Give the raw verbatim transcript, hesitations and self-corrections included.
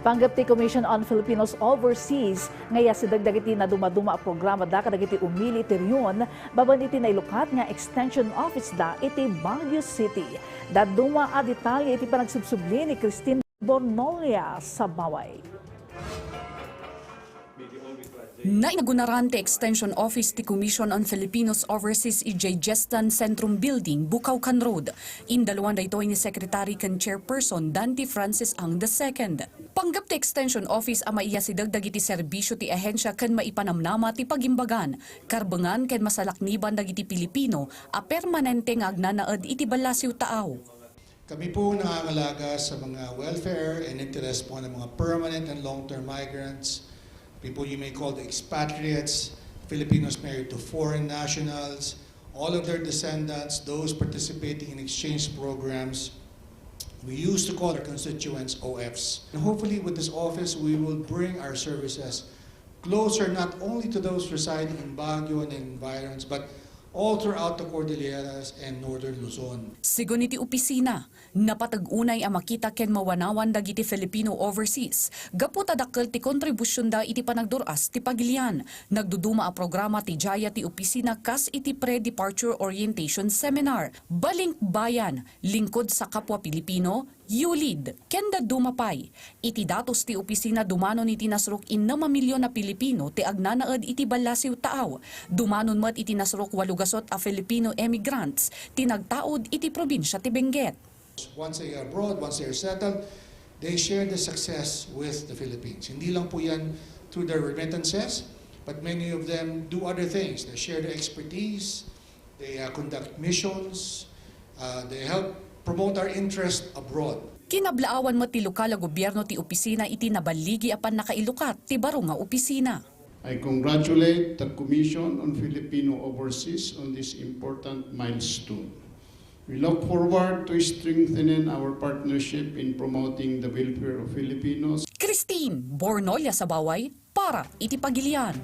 Panggep ti Commission on Filipinos Overseas nga iyasideg dagiti nadumaduma a programada kadagiti umili iti rehiyon babaen iti nailukat nga extension office da iti Baguio City. Dadduma a detalye iti panagsubsubli ni Christine Bornolia Sabaway. Nainagunaran ti extension office ti Commission on Filipinos Overseas idiay Jestan Centrum Building, Bukawkan Road. Indaluan daytoy ni Secretary ken Chairperson Dante Francis Ang the second. Panggep ti extension office a maiyasideg dagiti serbisio ti ahensia ken maipanamnama ti pagimbagan, karbengan ken masalakniban dagiti Pilipino a permanente nga agnanaed iti ballasiw taaw. Kami po nangangalaga sa mga welfare and interest po ng mga permanent and long-term migrants, people you may call the expatriates, Filipinos married to foreign nationals, all of their descendants, those participating in exchange programs. We used to call our constituents O Fs. And hopefully with this office, we will bring our services closer not only to those residing in Baguio and environs, but all throughout the Cordilleras and Northern Luzon. Sigun iti opisina, napateg unay a makita ken mawanawan dagiti Filipino overseas gapu ta dakkel ti kontribusionda iti panagdur-as ti pagilian. Nagduduma a programa ti Jaya ti opisina kas iti pre-departure orientation seminar, Balikbayan, Lingkod sa Kapwa Pilipino, Yulid, ken dadduma pay. Iti datos ti opisina, dumanon iti nasrok innem a milyon a Pilipino ti agnanaed iti ballasiw taaw. Dumanon met iti nasrok walo gasut a Filipino emigrants ti nagtaud iti probinsia ti Benguet. Once they are abroad, once they are settled, they share the success with the Philippines. Hindi lang po yan through their remittances, but many of them do other things. They share their expertise, they, uh, conduct missions, uh, they help promote our interest abroad. Kinablaawan met ti lokal a gobierno ti opisina iti naballigi a pannakailukat ti baro nga opisina. I congratulate the Commission on Filipino Overseas on this important milestone. We look forward to strengthening our partnership in promoting the welfare of Filipinos. Christine Bornolia Sabaway para iti Pagilian.